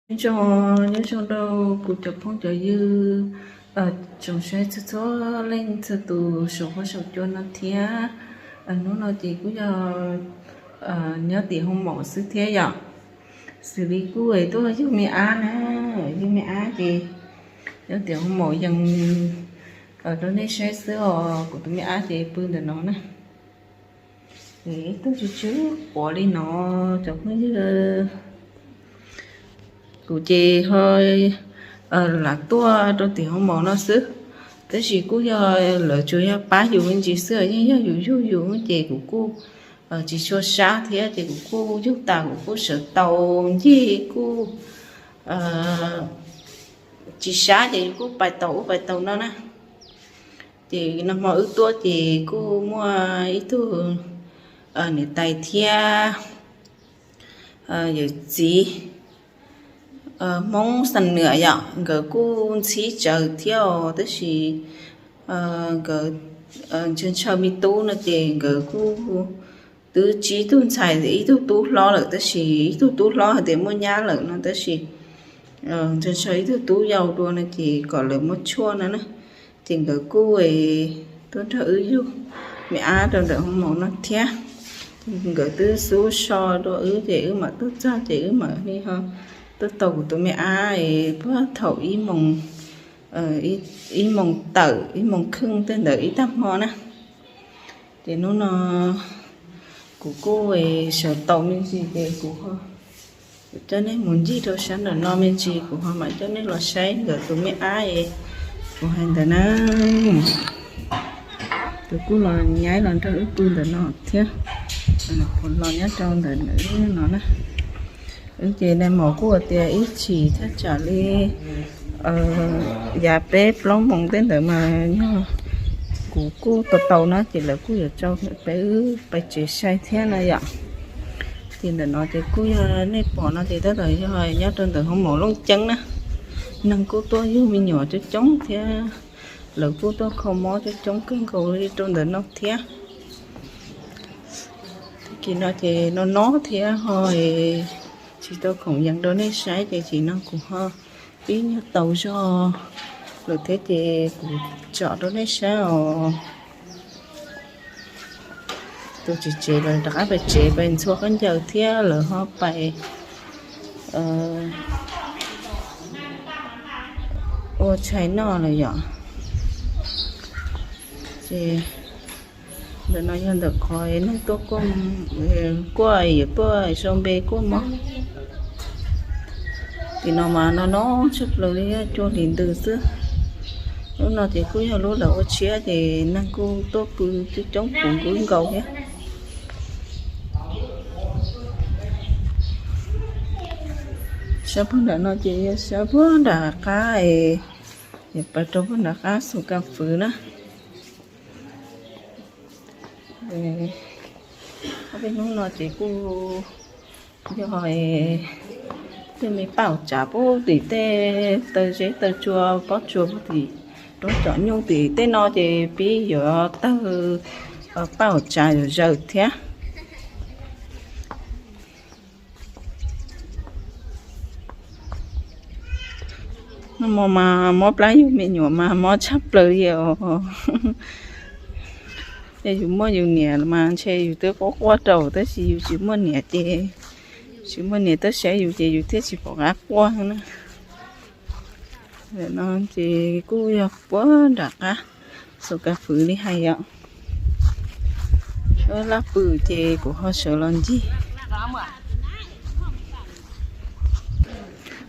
Nyob zoo, nyob zoo rau kuv cov phooj cov ywg tsoom saib txhua txhua leej txhua tus saum huab saum cua no thiab. Hnub no ces kuj yog nyob tim hoo maum xwb thiab yom. Xws li kuj tuaj yug me ab na, yug me ab ces nyob tim hoo maum yees rau nej saib xwb os. Kuv tus me ab ces pw ntawm no na. Ib tug tsw tsw quav li no cov phooj ywg. Kuv ces ho lam tuaj rau tim hoo maum no xwb, tab sis kuj yog lawv tsuas yog pab yus me ntsis xwb, yeej yog yus yug yus ces kuv kuj tsis tshua sab thiab ces kuv kuj yug tas kuv kuj sawv tau ncig kuj tsis sab ces yus kuj pais tau ub pais tau no na. Ces nag hmo wb tuaj ces kuj muaj ib tug niam tais thiab yawm txiv Hmoob Xam Nwam yom, nkawd kuj ntxhib tsawv thiab os, tab sis nkawd ntshaw ntshaw me tub no ces nkawd kuj twb tsib tug ntxhais ib tug tub hlob lawm, tab sis ib tug tub hlob hais tias muaj nyab lawm no, tab sis ntshaw ntshaw ib tug tub yau dua no ces kom lawv muab tshuaj no na. Ces nkawd kuj tuaj nrog wb yug me ab rau ntawm hoo maum no thiab. Nkawd twb xub so dua wb ces wb mam tuaj txog ces wb mam li ho tuaj tau kuv tus me ab puag thaum ib moos tawm ib moos kheej tej ntawd ib tag hmo na. Ces hnub no kuv kuj sawv tau me ntsis ces kuv ho coj nej mus ncig rau sab nram no me ntsis, kuv ho mam coj nej los saib nkawd tus me ab es kuv hais ntawd na. Tus kuj los nyaib los nrog wb pw ntawm no thiab, kuv los nyob rau ntawm no na. Wb ces nag hmo kuj hais tias ib chim thaj tsam li yav peb plaub moos tej ntawd mas yog kuv kuj tau tau na ces lawv kuj yuav tso peb wb pais tsev sai thiab na yom. Ces ntawm no ces kuj yog nej pom no ces tab tom yog nyob rau ntawm hoo maum Looj Ceeb na. Neeg kuj tuaj yug me nyuam coob coob thiab, lawv kuj tuaj kho mob coob coob kawg nkaus li rau ntawm no thiab. Tag kis no ces no no thiab ho tsis tau khoom yees rau nej saib ces tsis no kuv ho pib nyuag taus zog lawm thiab ces kuv tsom rau nej saib os. Tus tsev tsev lawv rov qab pais tsev pais ntxhua khaub ncaws thiab lawv ho pais ua tshais noj lawm yom. Ces ntawm no yog ntawm qhov neeg tuaj kuaj, yuav kuaj sau npe kuaj mob. Tim no mas no no tshaj plaws li, cua hlis ntws xwb. Lub no ces kuj yog lub lawv ua tshiab ces neeg kuj tuaj pw coob coob puv nkaus thiab. Sab puag nram no ces yog sab puag nram qab, yuav pais rau puag nram qab xus kas fwv na. Ob peb hnub no ces kuj yog tej me paj hauv tsav puag tim tej taw zeb taw tsua pob tsuas puag tim roob com nyuj tim tej no ces pib yuav tawg paj hauv tsav yuav zaws thiab. Nag hmo mas mob plab yug me nyuam mas mob tshaj plaws li os. Yog yus muaj yus niam mas ntshe yus twb quaj quaj rau, tab sis yus tsis muaj niam ces, tsis muaj niam tuaj saib yus ces yus thiaj tsis pom qab quaj na. Ntawm no ces kuj yog puag nram qab xus kas fwv li hais yom. Laj pw ces kuv ho sawv los ncig.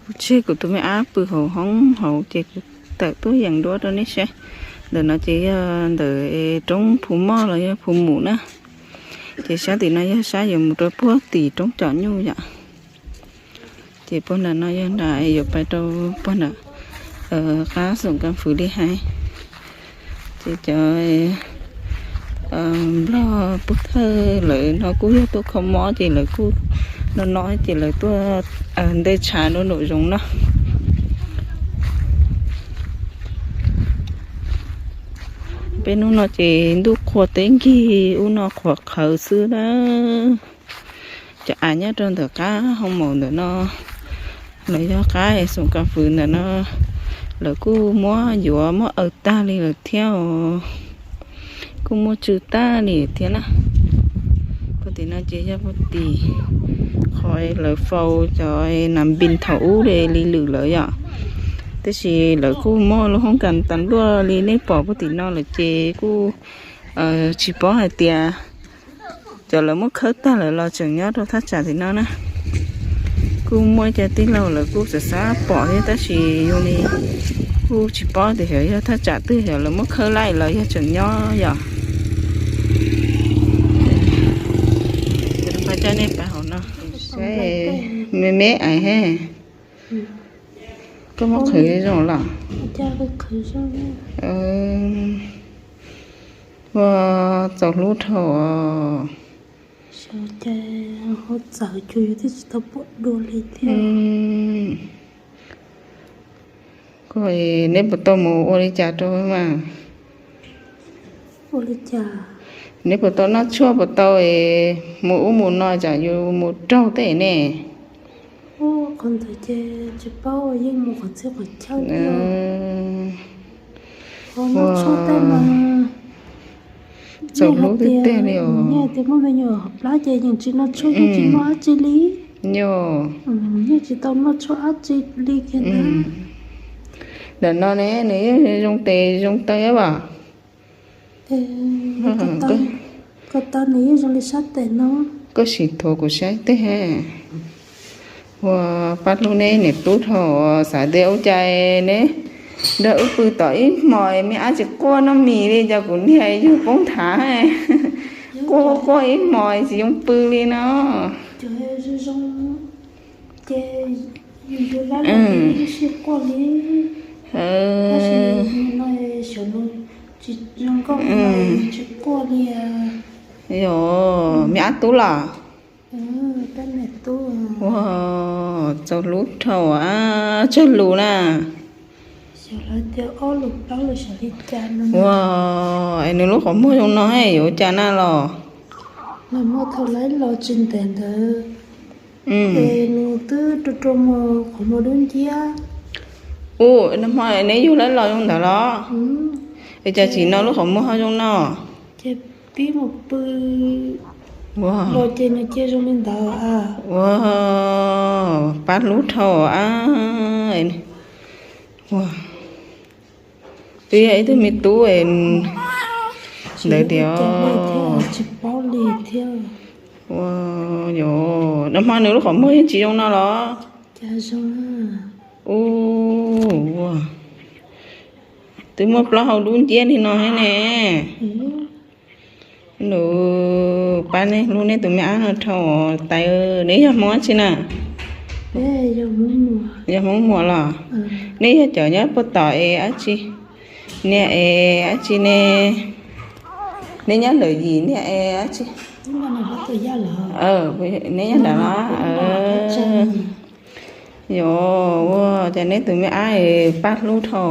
Kuv tseg kuv tus me ab pw hauv hoob hauv ces kuv tawm tuaj yees duab rau nej saib. Ntawm no ces yog ntawm roob Phu Moj los yog Phu Mus na. Ces sab tim no yog sab yuav mus rau puag tim roob com nyuj yom. Ces puag nram no yog nram yuav pais rau puag nram qab xus kas fwv li hais. Ces cov nplog pub thawj lawv no kuj yog tuaj kho mob ces lawv kuj no no ces lawv tuaj ntej tshav rau nraum zoov no. Peb hnub no ces ntuj qhua teb nkig ub no qhuav qhawv xwb na. Cov av nyob rau ntawm qab hoo maum ntawm no Lawv yog qab xoom kas fwv ntawm no, lawv kuj muab yuav muab aws tag li lawm thiab os. Kuj muab tsw tag li thiab na. Puag tim no ces yog puag tim qhov lawv faus cov nas npis thaum ub li lwm lawm yom. Tab sis lawv kuj muab lub hoob kas tas luaj li nej pom puag tim no lawm ces kuj tsis paub hais tias cov lawv muab khawb tag lawm los tseem nyob rau thaj tsam tim no na. Kuj muaj cov tij laug lawv kuj xav xav pom thiab tab sis zoo li kuj tsis paub tias xyov yog thaj tsam twg, xyov lawv muab khawb laij los yog tseem nyob yom. Coj nej pais hauv no saib, me me ais he. Koj muab qhwv zoo los? Ua, txaus hlub dhau os. Koj, neb puas tau mus ua li cas rau mas? Neb puas tau noj tshuaj puas tau es mus ub mus no tsam yus mus raug tej ne? Txaus hlub tiag tiag li os. Nyob tias muaj me nyuam hauv plab ces yeej tsis noj tshuaj, yeej tsis noj dab tsi li. Yog, yeej tsis tau noj tshuaj dab tsi li kiag ntag. Ntawm no ne nws yeej zoo tes zoo taw vas. Koj tau nws yeej zoo li sab tes no. Koj sim thuav kuv saib teg. Ua, pab hlub neb niam tub dhau, xav tias ua cas neb nrog wb pw tom ib hmo me ab tsis quaj noj mis li, cas kuv niag yug poob nthav, quaj quaj ib hmo tsis zoo pw li no. Yog, me ab tub los? Ua, txaus hlub dhau, tsawg lus na? Ua, es nws lub qhov muag zoo no yuav ua cas na los? Thaum lawv los tsis ntev ntawd, nws twb rua rua muag qhov muag dub nciab. Ua, nag hmo neb yug lawv los zoo ntawd los? Es cas tsim no lub qhov muag ho zoo no? Ces pib mus pw los ces nws cia zoo li ntawd. Ua, pab hlub dhau a. Ua, twb yog ib tug me tub ntawd tiag. Ua, yog, nag hmo nws lub qhov muag yeej tsis zoo no los? Ua, twb muaj plaub hau dub nciab li no thiab ne. Nws pab neb hlub neb tus me ab no dhau tais. Neb yog Hmoob dab tsi na? Yog Hmoob Muas los? Neb yog cov nyob puag tom es dab tsi? Niag es dab tsi ne? Neb nyob lawm yim niag es dab tsi? Neb nyob ntawd los? Yog, ua cas neb tus me ab pab hlub dhau.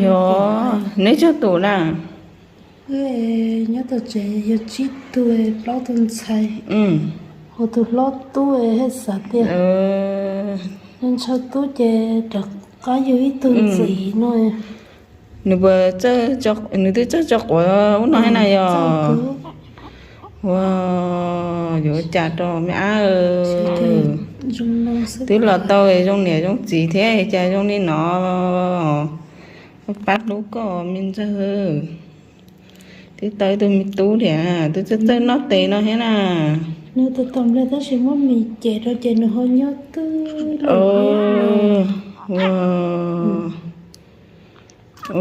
Yog, neb tsawg tus na? Nyob tom tsev yog tsib tug, plaub tug ntxhais, ho tus hlob tub haj xav tias ntshaw tub ces rov qab yug ib tug ntxiv no. Nws puas, nws twb txawj tso quav ub no thiab na yog? Ua, yuav ua cas rau me ab, twb los tau zoo niam zoo txiv thiab cas zoo li no. Pab hlub koj me ntxawg. Twb tau ib tug me tub thiab, twb txawj txawj noj tes no thiab na. Nws tus tom nplej tab sis muab mis cem rau ces nws ho nyob twj. Ua,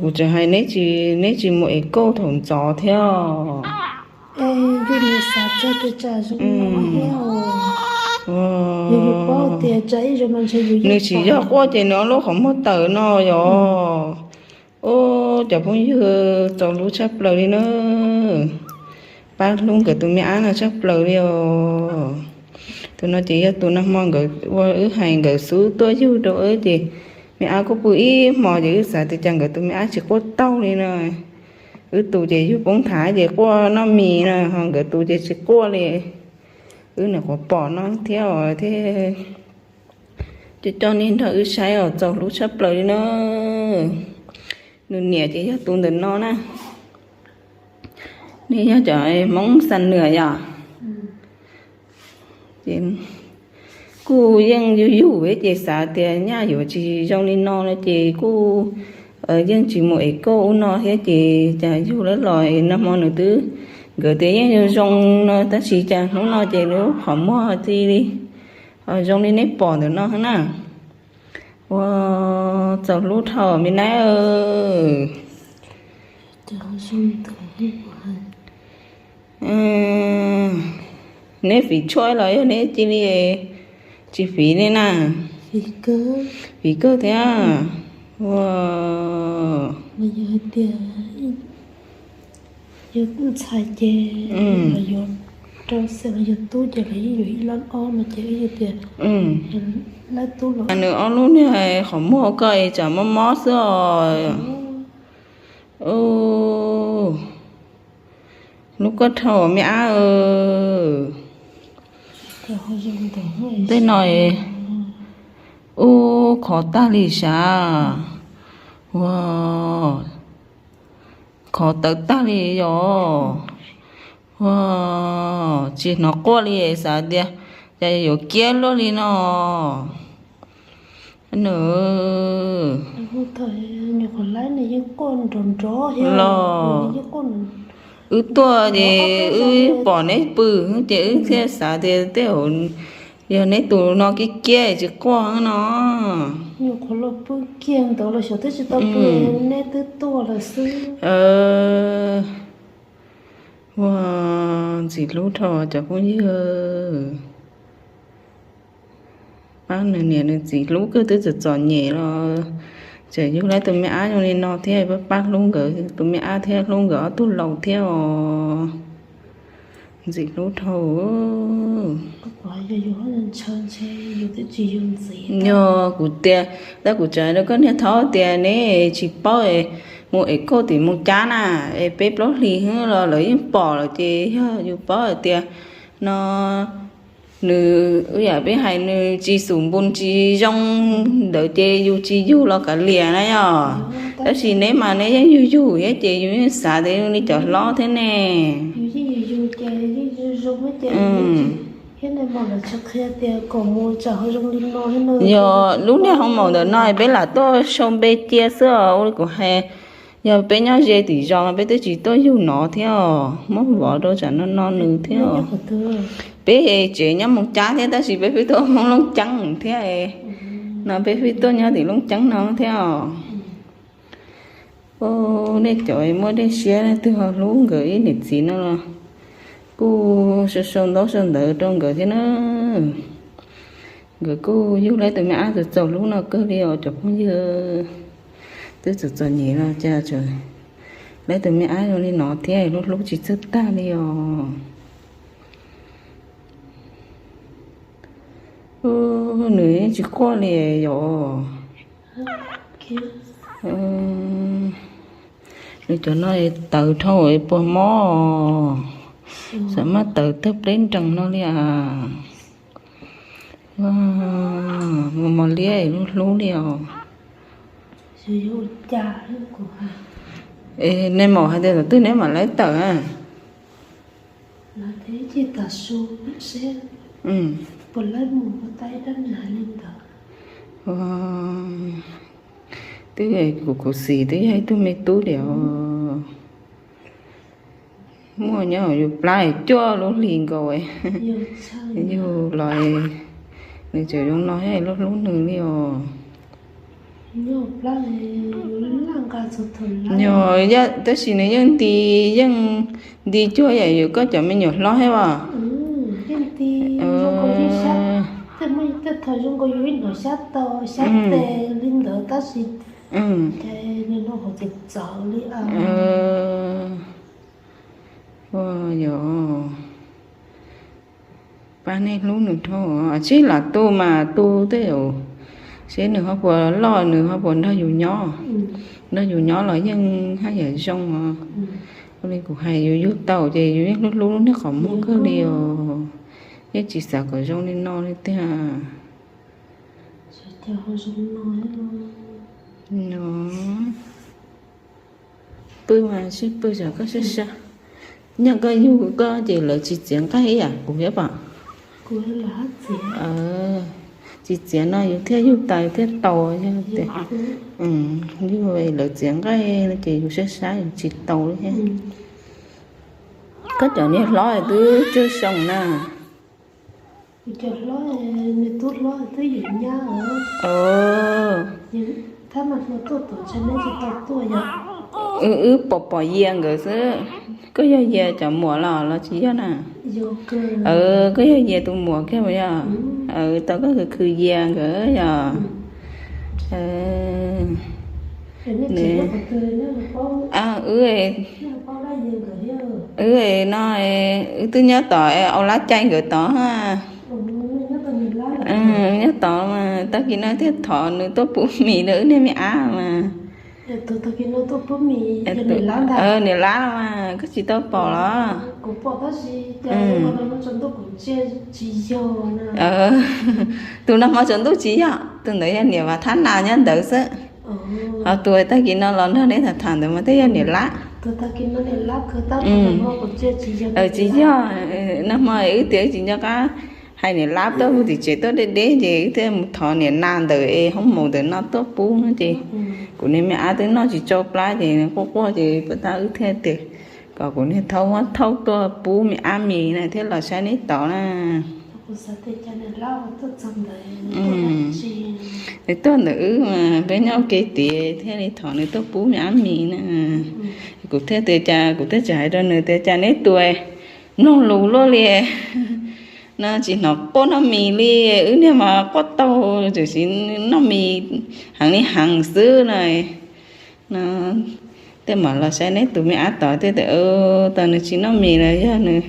kuv tseem hais neb tsis, neb tsis mus ev kauj thaum ntxov thiab. Es yus nim xav txog tias tsam zoo no thiab. Yus paub tias tsam ib zaug no ntshe yus, nws tsis yog quaj ces nws lub qhov muag tawm no yog. Ub, cov phooj ywg txaus hlub tshaj plaws li na. Pab hlub nkawd tus me ab no tshaj plaws li os. Tus no ces yog tus nag hmo nkawd ua wb hais nkawd xub tuaj yug rau wb ces me ab kuj pw ib hmo ces wb xav tias cas nkawd tus me ab tsis quaj taug li no. Wb tus ces yug poob nthav ces quaj noj mis no, ho nkawd tus ces tsis quaj li. Wb nyuam qhuav pom no thiab os thiab coj coj nej nrog wb saib os, txaus hlub tshaj plaws li na. Nws niam ces yog tus ntawm no na. Nej yog cov Hmoob Xam Nuam yom? Ces kuj yeej yug yug thiab ces xav tias nyaj yuav tsis zoo li no no ces kuj yeej tsis mus ev kauj ub no thiab ces cas yug lawm los nag hmo nws twb, nkawd tias yeej zoo zoo no tab sis cas hnub no ces lub qhov muag txi li ho zoo li neb pom ntawm no na. Ua, txaus hlub dhau me nab. Neb fiv tshuaj los yog neb cia li tsis fiv li na? Fiv kawg thiab. Ua, ntxhais ces los yuav rau xeem los yog tub ces los yeej yuav ib lab ob no ces wb tias lab tub los. Nws ob lub niag qhov muag ko es tsam mob mob xwb os. Hlub koj dhau me ab. Tej no ub khov tag li sav. Ua, khov tawv tag li yom. Ua, tsis hnov quaj li, xav tias cas yuav kiab luaj li no. Nws los wb tuaj ces wb pom neb pw ces wb thiaj xav tias tej zaum yog neb tus no kiab kiab tsis quaj no. Ua, ntxim hlub dhau cov phooj ywg. Pab nws niam nws txiv hlub kawg twb txom txom nyem los tseem yug lawv tus me ab zoo li no thiab, pab pab hlub nkawd tus me ab thiab hlub nkawd ob tug laus thiab os. Ntxim hlub dhau. Yog kuv tias, tab kuv tseem rau koj niag thaub tias neb tsis paub mus ev kauj tim Moos Cab na, es peb plaub hlis xwb los lawv yeej pom lawm ces yog yus paub hais tias no nws, yam peb hais nws tsis xum npus tsis zoo ntawd ces yus tsis yug los kav liam na yom. Tab sis neb mas neb yeej yug yug thiab ces yus yeej xav tias zoo li cov hlob thiab ne. Yog lub niag hoo maum ntawm no peb lam tuaj sau npe cia xwb os, ua li kuv hais, yog peb nyob ze tim zos peb twb tsis tuaj yug no thiab os, muab vov rau tsam no no nws thiab os. Peb tsev nyob Moos Cab thiab tab sis peb pheej tuaj Hmoob Looj Ceeb thiab no, peb pheej tuaj nyob tim Looj Ceeb no thiab os. Nej cov muaj dej siab leej twg ho hlub nkawd ib niam txiv no los kuj sau sau ntaub sau ntawv rau nkawd thiab na. Nkawd kuj yug lawv tus me ab txaus txaus hlub no kawg li os cov phooj ywg. Twb txom txom nyem los cas lawv tus me ab zoo li no thiab, hlub hlub tsis txawj tag li os. Nws yeej tsis quaj li yom. Nws cov no tawv dhau puas mob, xam maj tawv tawg pleb nrees no li as. Mos mos liab hlub hlub li os. Nej maum hais tias thaum twg neb mam laib tawm a? Twb kuv khuv xim twb yog ib tug me tub li os. Muaj nyob yus plab cuaj lub hlis nkaus, yug los nws tseem zoo no thiab, lub hlub nws li os. Yog, tab sis nws yeej nti, yeej nti cuag yam yus koj cov me nyuam hlob thiab as. Yog, pab nej hlub nws dhau, tsib lam tu mas tu tej zaum seb nws ho puas loj, nws ho puas nrog yus nyob. Nrog yus nyob los yeej haj yam zoo os. Ua li kuv hais, yus yug tau ces yus yeej hlub hlub lub niag qhov muag kawg li os. Yeej tsis xav kom zoo li no li tiag. No, pw mas sib pw, koj sab sab. Nyob koj yug koj ces lawv tsis txiav nqaij ib yam kuv thiab pom. Tsis txiav no yus thiaj yug tas thiaj tau, yog tias yug lawv txiav nqaij ces yus sab sab yus tsis tau li thiab. Koj cov niag hlob twb tsawg xyoo na? Wb pom pom Yias nkawd xwb. Koj yog Yias cov muam los los tsis yog na? Koj yog Yias tus muam kiag puas yog? Tau koj khwv khwv Yias nkawd yog. Wb, wb no, wb twb nyob tom Au Lab Cai nkawd tod. Nyob tod mas tag kis no thiaj thov nws tuaj pub mis rau wb niag me ab mas. Niam Lab mas koj tsis tau pom los? Tus nag hmo tsaus ntuj tsis yog, tus ntawd yog niam Vam Thab Nas nyob ntawd xwb. Ho tus tag kis no los nrog neb tham tham ntawd mas thiaj yog niam Lab. Tsis yog, nag hmo wb tias wb tsis nco qab hais niam Lab tuaj mus tim tsev tuaj deb deb ces wb thiaj mus thov niam Nas ntawm es hoob maum ntawm no tuaj pub no ces kuv niag me ab twb noj tsis tsau plab ces quaj quaj ces puas tab wb thiaj tias kom kuv niag Thaub muab Thaub tuaj pub me ab mis na thiaj los saib neb tod na. Nws tuaj ntawm wb mas peb nyob ua ke tid thiaj li thov nws tuaj pub me ab mis na. Kuv thiaj tias cas, kuv thiaj tsis hais rau nws tias cas neb tus mloog lus luaj li no, tsis hnov quaj noj mis li, wb niag mas quaj taug tam sim noj mis heev li heev xwb na. No tej mam los saib neb tus me ab tod thiaj tias tau nws tsis noj mis los yog nws,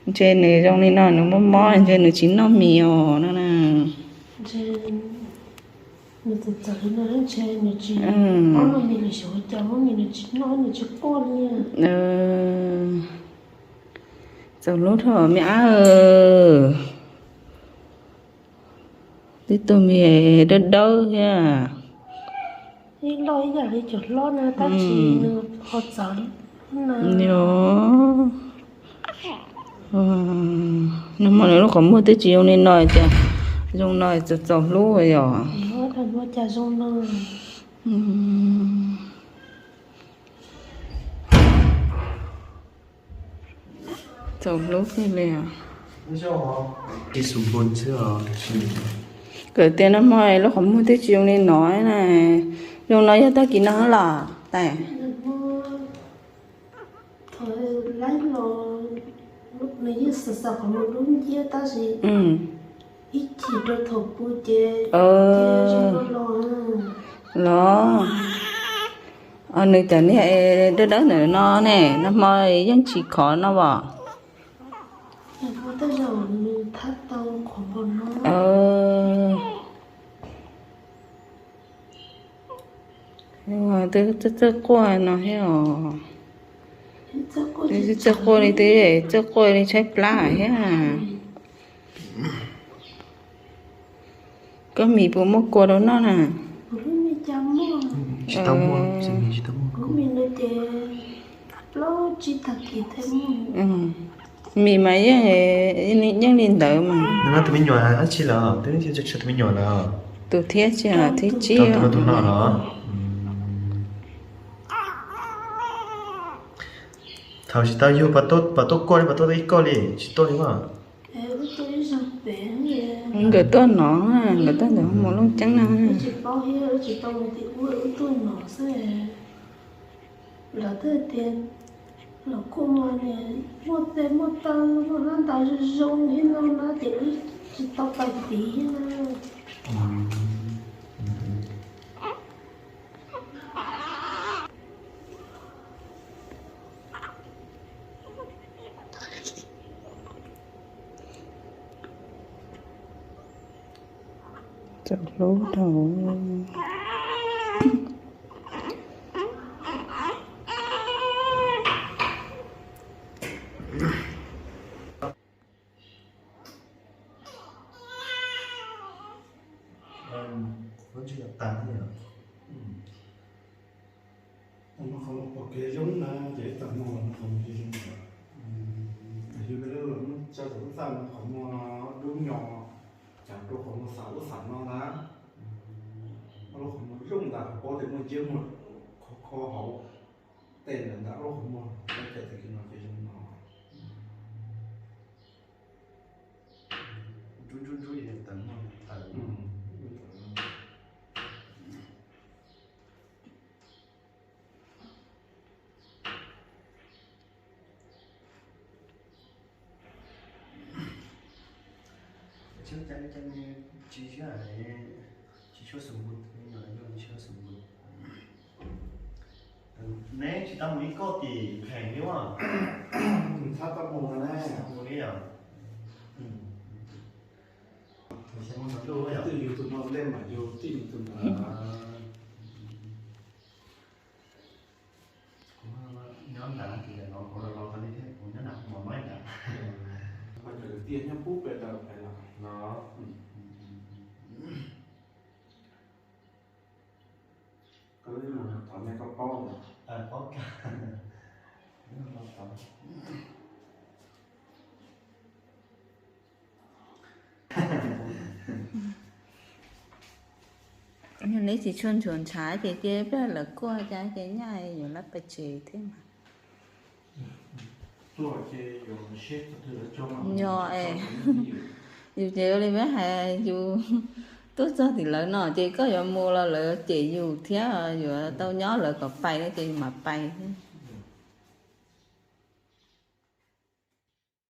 ntshe nws zoo li no nws mob mob ntshe nws tsis noj mis os no na. Txaus hlub dhau me ab. Twb tuaj me dawb dawb thiab. Nag hmo nws lub qhov muag twb tsis zoo li no tias zoo no txaus txaus hlub yom. Txaus hlub kawg li. Kawm tias nag hmo lub qhov muag twb tsis zoo li no na. Zoo no yog tag kis no los tais. Los, nws cov niag dawb dawb ntawm no ne, nag hmo yeej tsis khov no as. Txawj txawj quaj no thiab os. Txawj quaj li, txawj quaj li tshaib plab thiab. Koj mis puas muaj kua rau noj na? Mis mas yeej, yeej li ntawd mas. Tus me nyuam dab tsi lawm? Tus thiab tsis, thib tsib. Thaum tsis tau yug, puas tuaj kuaj li, puas tuaj ib kuaj li? Tsis tuaj li mas. Nkawd tuaj no, nkawd tuaj ntawm mus Looj Ceeb no. Lawv twb tias los kuaj mas muaj tes muaj taw, muaj hlab ntais zoo zoo thiab no na, ces wb tsis tau pais tid na. Txaus hlub dhau. Tag no qhov muag pom kev zoo na, ces ib tag hmo los no qhov muag zoo lawm. Yus lub los muab tsa rau lub txaj no qhov muag dub nyo, cas rau qhov muag xav ub xav no na. Lub qhov muag zoo ntawd, paub tias muaj nciab muag kho kho hauv tej ntawd ntag, lub qhov muag, ces tias no ces zoo no. Nrub nrub nrub tawm muag tawm. Tsis, tsis tshuav xus npus, tsis tshuav xus npus. Neb tsis tau mus ib koj tim pheem li as. Txhob tau mus na. Mus li os. Twj yus tus no lej mas yus twj yus tus no. Kuv nyob nram no ces los kuv los los tau li thiab, kuv nyob nram mos mab nram. Pais raws tiaj nyob pub pem daws pem los no. Koj lub mus thov nej koj paub no. Paub kag. Neb tsis tshua ntshua ntshav ces cia peb lawv kuaj cas ces nyaj yuav lab pes tsev thiab mas. Yog es, yus ces ua li peb hais, yus tuaj txog tim lawv no ces koj yuav mus los lawv cem yus thiab, yuav tau nyob lawv kom pais no ces yus mam pais.